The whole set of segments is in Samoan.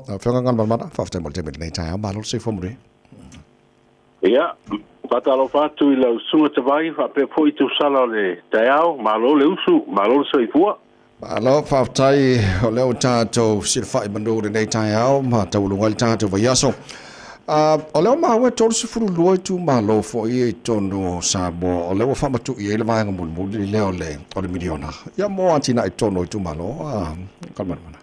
Lau Afioga Galumalemana, faafetai mo le taimi i lenei taeao, malo le soifua manuia. Ia, faatalofa atu i lau Susuga Tavai faapea foi tausala o le taeao, malo le usu, malo le soifua. Malo faafetai, o lea ua tatou silafai manu i lenei taeao ma taualuga ai le tatou vaiaso. O lea ua maua e 32 itumalo foi i totonu o Samoa, o lea ua faamatui ai le vaega mulimuli lea o le miliona, ia mo atinae i totonu o itumalo. Galumalemana.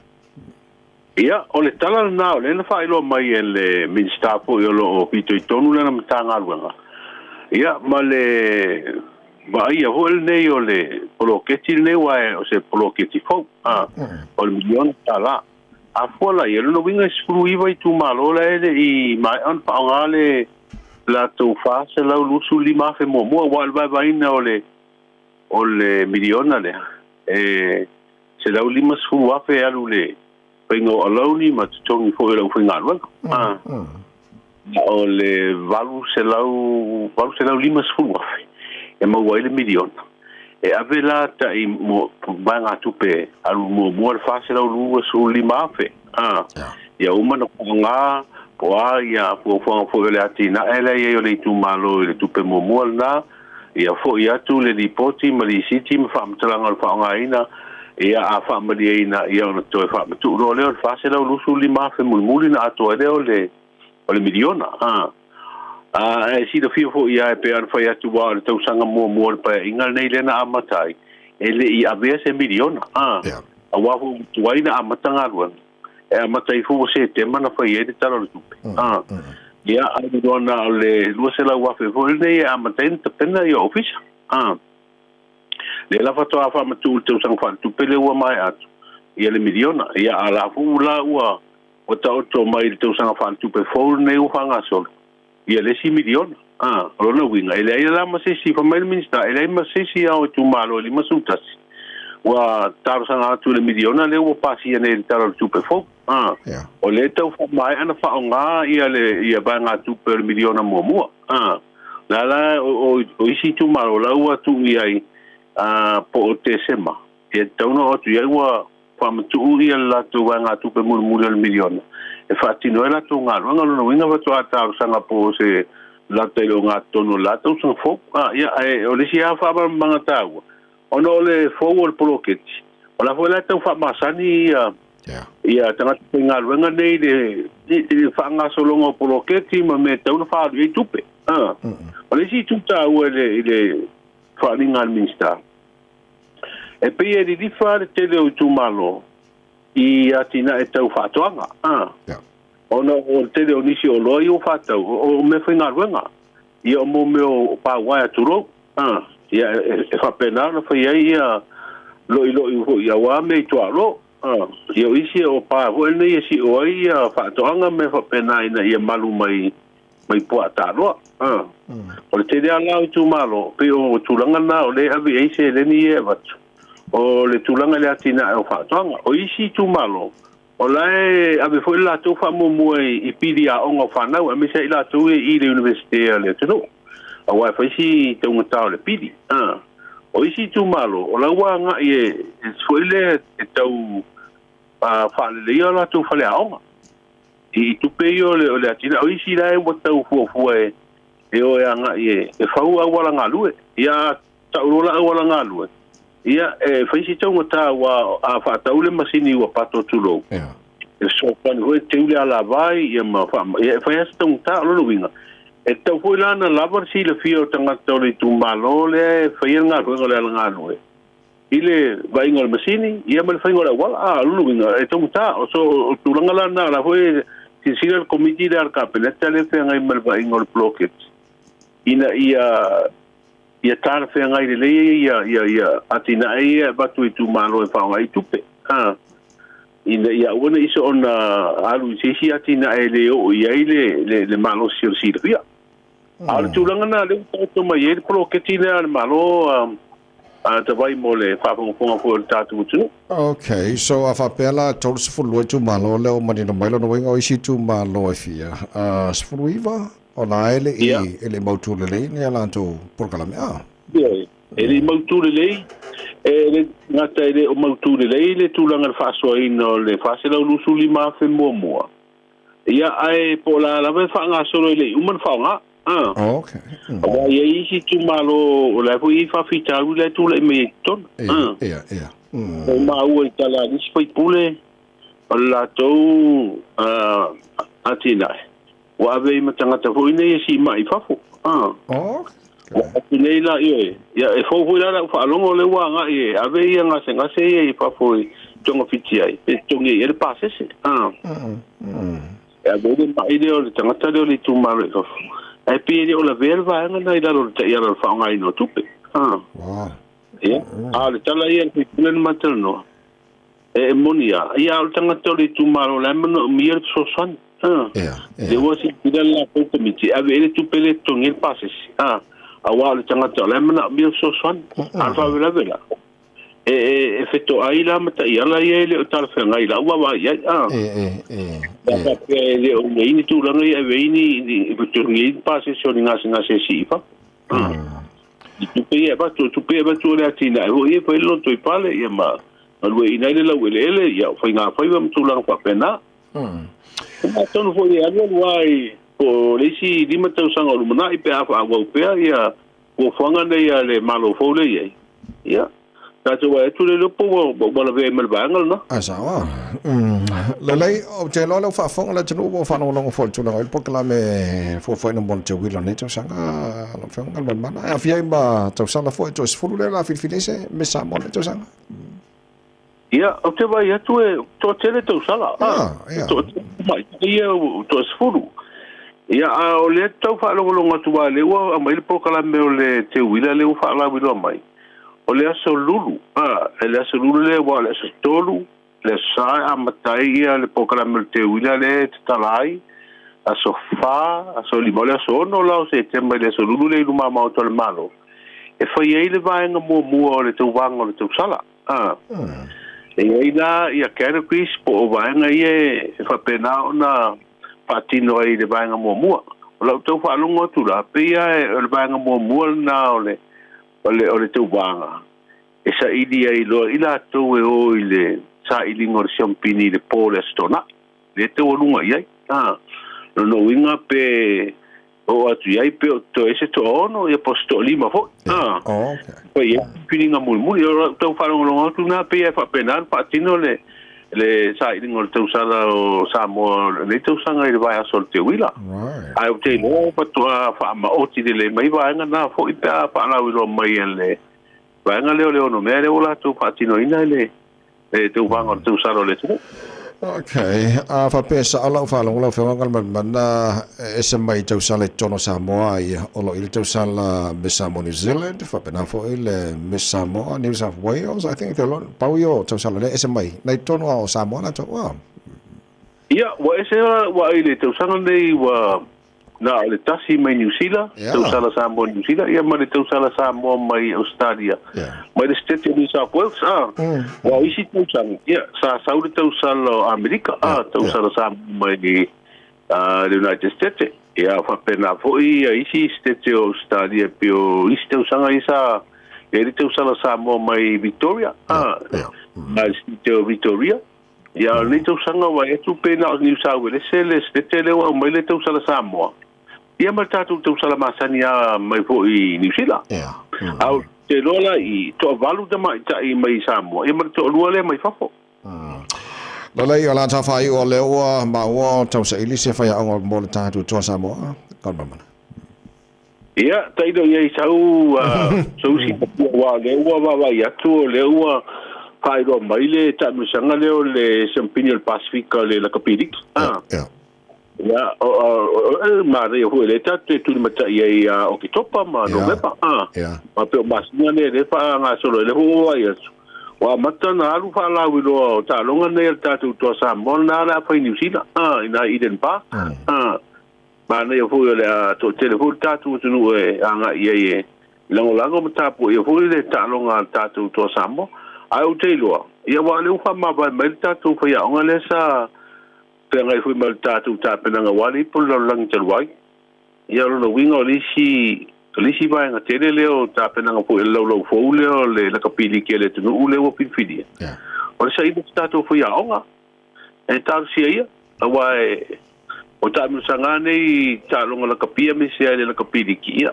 Ia, o le tala lena o lea na faailoa mai e le Minisita foi o lo o fitoitonu lana Matagaluega, ia ma le vaaia foi lenei o le poloketi lenei, aua o se poloketi fou, o le miliona tala. A fua la ia, lona uiga e 19 itumalo la e le i maea ona faaaoga le latou 425,000 muamua, aua o le vaevaeina o le miliona lea, e 150,000 alu le faiga o alauni ma totogi foi o le aufaigaluega. O le 850,000 e maua ai le miliona. E ave la tai vaegatupe alu muamua le 425,000. Ia uma na faaaoga po a ia fuafuaga foi o le atinae lea i ai o le itumalo i le tupe muamua lena, ia foi atu le lipoti ma lisiti ma faamatalaga o le faaaogaina, ia a faamalieina, ia ona toe faamatuu loa lea o le 425,000 mulimuli na atoa ai lea o le miliona. E silafia foi ia e pei ona fai atu o le tausaga muamua o le paeaiga lenei lea na amata ai, e le i avea se miliona. Aua foi tuai na amata galuega, e amata ai foi Setema na fai ai le tala o le tupe. Ia ai loa na o le 200,000 foi lenei e amata ai na tapena ia ofisa. Le la faatoa faamatuu le tausaga faaletupe lea ua maea atu ia le miliona. Ia a la fu la ua taoto mai le tausaga faaletupe fou lenei ua faagasolo ia le isi miliona. O lona uiga e leai la ma se isi, fai mai le Minisita, e leai ma se isi ao itumalo e 51 ua talosaga atu le miliona lea ua pasia nei i le tala o le tupe fou. O lea tau faamaea na faaaoga ia le ia vaegatupe o le miliona muamua. La la o isi itumalo la ua tuu i ai po o Tesema, e tatau ona oo atu i ai ua faamatuu ia le latou vaegatupe mulimuli o le miliona e faatino ai latou galuega. Lona uiga faatoa talosaga po o se lata i le ogatotonu o le la tausaga fou. Ia, ae o le isi lava faamalamalamaga taua, ona o le fou o le poloketi, o la foi la tau faamasani ia tagata faigaluega nei le faagasologa o poloketi ma mea tau na faaalu ai tupe. O le isi itu taua i le faaaliga a le Minisita, e pei e lilifa le tele o itumalo i atinae tau faatoaga. Ona o le tele o nisi o loa ia ua faatau, o mea faigaluega, ia o mo mea o pauae tulou. Ia e faapena ona fai ai ia loiloi foi aua mea i tuaalo. Ia o isi o pa foi lenei e sio ai ia faatoaga mea faapena ina ia malu mai puaa taloa. O le tele ala o itumalo, pei o tulaga na o le ave ai seleni ia e avatu, o le tulaga i le atinae o faatoaga. O isi itumalo, o la e ave foi le latou faamuamua i pili aoga o fanau, aemaise ai latou e i le Universite a le atunuu, aua e fai si taugata o le pili. O isi itumalo, o la ua agai e foi lea e tau faaleleia o latou faleaoga i tupe ia o le atinae. O isi la e ua tau fuafua e o e agai e fau auala galue. Ia tau loa la auala galue, ia e fai si taugata ua a faatau le masini ua pato tulou, e fesoasoani foi e teu le alavai, ia ma ia e fai lava se taugata. O lona uiga e tatau foi la ona lava le silafia o tagata o le itumalo lea e faia le galuega o le alagalue i le vaaiga o le masini, ia ma le faiga o le auala. O lona uiga e taugata. O so tulaga la na la foi silasila le komiti lea a le Kapeneta lea e feagai ma le vaaiga o le poloketi, ina ia talafeagai lelei ia atinae ia e avatu i itumalo e faaaoga ai tupe. Ina ia aua ne i soona alu i se isi atinae e le oo i ai le malosi o le silafia. A o le tulaga na lea ua taoto mai ai le poloketi lea a le Malo, Tavai mo le faafogafoga foi o le tatou atunuu. Okay, so a faapea la 32 itumalo lea ua manino mai, lona uiga o isi itumalo e fia 19 o la e le i e le mautu lelei ni a latou polokalame. E le i mautu lelei, e le gata e le o mautu lelei le tulaga i le faasoaina o le 425,000 muamua. Ia ae po o le a lava e faagasolo e le i uma ona faaaoga. Okay. Aua e i ai isi itumalo o la e foi e i ai faafitauli la e tulai mai ai i totonu. Ia, ia. Ua maua i tala a nisi sui usufono o le latou atinae ua ave ai ma tagata foi nei e siimai i fafo. Okay. Ua atu nei la, ioe, ia e fou foi la lau faalogo o lea ua agai e ave ia gasegase ia i fafo e togafiti ai, pe totogi ai i ai le pasese. E ave ai le mai lea o le tagata lea o le itumalo i fafo. Ae pei e le o lavea le vaega lena i lalo o le taiala o le faaaogaina o tupe. Ia, a o le tala ia a le sui usufono na ma talanoa, e moni lava, ia a o le tagata o le itumalo o la e manaomia le fesoasoani. Lea ua silasila le latou komiti e ave i ai le tupe lea e totogi ai le pasese, aua o le tagata o la e manaomia le fesoasoani. A o le faalavelave la, e fetoai la ma taiala ia e le o talafeagai i lau vaavaai i ai. Pe a faapea e le o i ai ni tulaga ia e ave ai ni e totogi ai ni pasese o ni gasegase e sii i fafo. I tupe ia e avatu, o tupe ia e avatu o le atinae foi ia e fai ai le lotoifale ia ma galueaiina ai le laueleele, ia o faigafaiva ma tulaga faapena. Atonu foi e alualu lava i po o le isi 5 tausaga o lumanai pe a faaauau pea ia fuafuaga nei a le Malo fou lea e i ai. Ia, tatou vaai atu le iloa po ua ua lavea ai ma le vaega lena. Ae sao lava. Lelei, ou te iloa o lea ua faafofoga le atunuu ua faalogologo foi i le tulaga o i ai le polokalame fuafuaina mo le teuila o lenei tausaga, lau Afioga Galumalemana. E aafia ai ma tausala foi toe 10 lea o le a filifili ai se Miss Samoa o lenei tausaga. Ia, ou te vaai atu e toatele tausala. Ia. Toatele tamaitai ia ua toa 10. Ia, a o lea tau faalogologo atu aua o lea ua aumai le polokalame o le teuila lea ua faalauiloa mai, o le aso Lulu, a, le aso Lulu lea aua o le aso 3, le aso Sa e amata ai ia le polokalame o le teuila lea e tatala ai, aso 4, aso 5, o le aso 6 la o Setema i le aso Lulu lea i luma maota o le Malo, e fai ai le vaega muamua o le tauvaga o le tausala. E i ai la ia categories po o vaega ia e faapena ona faatino ai i le vaega muamua. O lau tau faalogo atu la, pei lava o le vaega muamua lena o le, o le, o le tauvaga e saili ai loa i latou e o i le sailiga o le siompini i le po o le Aso Toonai, lea e taualuga i ai. Lona uiga pe oo atu i ai pe o totoe ai se toaono ia po o se toalima foi. Fai ai filifiliga mulimuli. O lau tau faalogologo atu lena pei e faapena ona faatino le le sailiga o le tausala o Samoa o lenei tausaga i le vaiaso o le teuila. Ae ou te iloa faatoa faamaoti lelei mai vaega na foi pe a faalauiloa mai e le vaega lea o le onomea lea ua latou faatinoina i le tauvaga o le tausala o le atunuu. Ok, a faapea e sao lau faalogo lau Afioga Galumalemana, e ese mai tausala i totonu o Samoa ia, o lo o i le tausala Miss Samoa New Zealand, faapena foi le Miss Samoa New South Wales, I think te lo, pau ia o tausala lea e ese mai, nai totonu lava o Samoa latou. Wow. Ia, ua ese ua i le tausaga nei ua Na o le tasi mai Niu Sila, tausala Samoa Niu Sila, ia ma le tausala Samoa mai Australia, mai le State o New South Wales, a. Aua o isi tausaga, ia, sa sau le tausala o Amerika, a, tausala Samoa mai le United States. Ia, faapena foi ia isi State o Australia, pei o isi tausaga ia sa i ai le tausala Samoa mai Victoria, a, mai le State o Victoria. Ia, o lenei tausaga ua atu pe na o Niu Sauelese le Setete lea ua aumai le tausala Samoa, ia ma le tatou tausala masani lava mai foi i Niu Sila. A ou te iloa la i toavalu tamaitai mai Samoa, ia ma le toalua lea mai fafo. Lelei, o le a tafaiu o lea ua maua tausaili se faiaoga mo le tatou Toa Samoa. Galumalemana. Ia, tailo i ai sau sau sipatia aua o lea ua vaavaai atu o lea ua faailoa mai le taamilosaga lea o le Siampini o le Pasefika o le Lakapi Liki. Ia, o manaia foi lea tatou te tulimatai ai ia Oketopa ma Novema. Ma pei o masina nei lea e faagasolo ai, lea foi ua vaavaai atu, ua amata ona alu faalauiloa o taaloga nei a le tatou Toa Samoa lena o le a fai i Niu Sila, i ina i Eden Park. Manaia foi o le a toatele foi le tatou atunuu e agai i ai e lagolago ma tapuaia foi le taaloga a le tatou Toa Samoa. Ae ou te iloa, ia aua o lea ua faamavae mai le tatou faiaoga lea sa feagai foi ma le tatou tapenaga aua le ipu o le lalolagi talu ai. Ia o lona uiga o le isi o le isi vaega tele lea o tapenaga foi a le laulau fou lea o le lakapi liki a le atunuu lea ua filifilia, o le saili o se tatou faiaoga e talosia ia, aua e. O taamilosaga nei taaloga lakapi aemaise ai le lakapi liki ia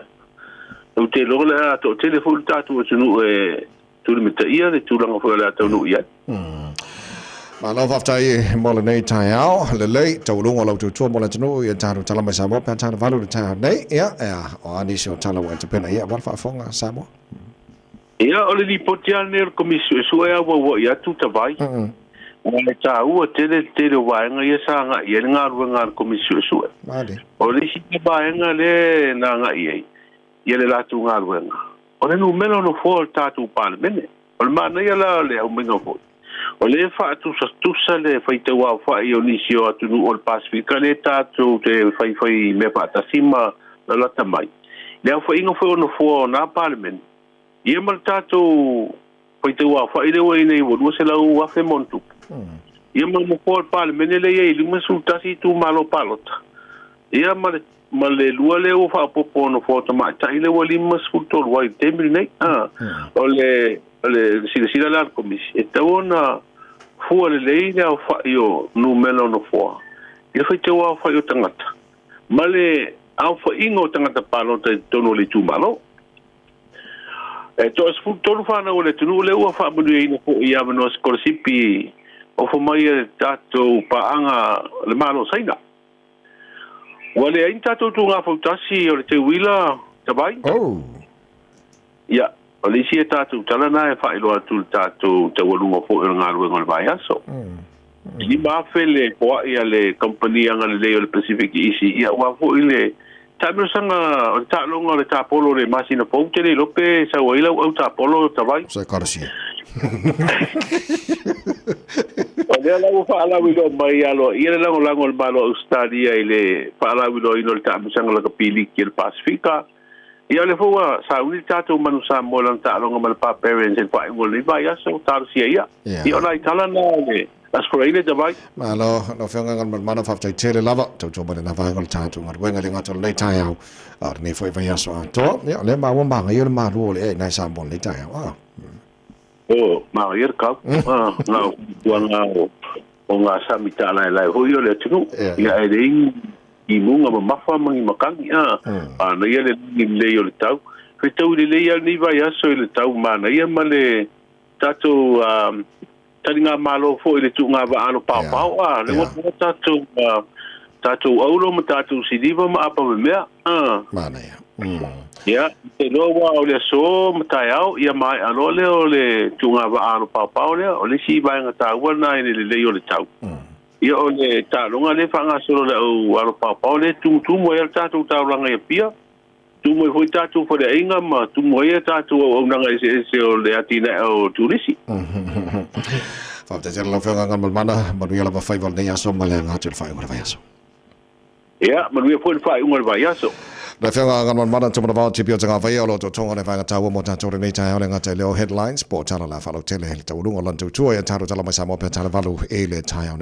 ou te iloa o le a toatele foi le tatou atunuu e tulimataia le tulaga foi o le a taunuu i ai. Malo faafetai mo lenei taeao lelei taualuga o lau tautua mo le atunuu ia tatou tala mai Samoa pe a tala valu le taeao nei. Ia, ia, o a nisi o tala ua e tapena ia aua le faafofoga a Samoa. Ia, o le lipoti lava lenei o le Komisi Suesue auaua'i atu tavai. Ua e taua tele le tele o vaega ia sa agai i ai le galuega a le Komisi Suesue. O le isi vaega lea na agai i ai ia le latou galuega, o le numera o nofoa o le tatou Palemene. O le manaia la o le aumaiga foi, o lea e faatusatusa le faitauaofai o nisi o atunuu o le Pasefika lea tatou te faifai mea faatasi ma lalata mai, le aofaiga foi o nofoa o na Palemene, ia ma le tatou faitauaofai lea ua i ai nei ua 200,000 ma ona tupu. Ia ma le nofoa o le Palemene lea e i ai i 51 itumalo palota, ia ma le ma le lua lea ua faaopoopo o nofoa tamaitai lea ua 53 ai i le taimi lenei. O le o le silasila la a le Komisi, e tatau ona fua lelei le aofai o numera o nofoa i le faitau aofai o tagata ma le aofaiga o tagata palota i totonu o le itumalo. E toa 13 fanau o le atunuu lea ua faamanuiaina foi i avanoa sikolasipi ofo mai e le tatou paaga le Malo o Saina. Ua leai ni tatou tuga fautasi o le teuila tavai. Oh. Ia, o le isi a tatou tala na e faailoa atu le tatou taualuga foi o le galuega o le vaiaso. 5,000 le poa'i a le kamupani agalelei o le Pacific Easy, ia aua foi le taamilosaga o le taaloga o le tapolo i le masina fou, ou te le iloa pe sau ai lau au tapolo tavai. Se karasia. O lea la ua faalauiloa mai aloaia le lagolago a le Malo o Ausetalia i le faalauiloaina o le taamilosaga lakapi liki a le Pasefika. Ia o lea foi ua sauni le tatou Manu Samoa i lana taaloga ma le Barbarians i le faaiuga o lenei vaiaso, talosia ia. Ia o nai tala na o le Aso Faraile Tavai. Malo, lau Afioga Galumalemana, faafetai tele lava. Tautua mai lena vaega o le tatou galuega e le gata o lenei taeao, a o lenei foi vaiaso atoa. Ia, o lea maua magaia le malu o le ea i nai Samoa i lenei taeao. Ah. O, magaia le kau. Ah, ngā tuanga o, o ngā sami tālaelae hoi o le atunuu. Ia, e leai i muga mamafa ma ni makani, a manaia le lagi lelei o le tau. Fetau lelei lava lenei vaiaso i le tau manaia ma le tatou taligamalo foi i le tuuga vaa alo paopao, a le ua tatou tatou aulo ma tatou siliva ma apa memea, a. Manaia. Ia, te iloa ua o le aso ma taeao, ia maea loa lea o le tuuga vaa alo paopao lea, o le isi vaega taua lena i le lelei o le tau. Ia o le taaloga lea e faagasolo le au alo paopao lea e tumutumu ai le tatou taulaga i Apia, tumu ai foi tatou faleaiga ma tumu ai a tatou auaunaga eseese o le atinae o Turisi. Faafetai tele lau Afioga Galumalemana, manuia lava faiva o lenei aso ma le aga atu i le faaiuga o le vaiaso. Ia, manuia foi le faaiuga o le vaiaso. Le Afioga Galumalemana Tumanavao Tipi o Tagavaia o lo o totoga le vaega taua mo tatou lenei taeao le gata i leo headlines po o tala la faalautele le taualuga o lana tautua ia talo tala mai Samoa pe tala valu i le taeao nei.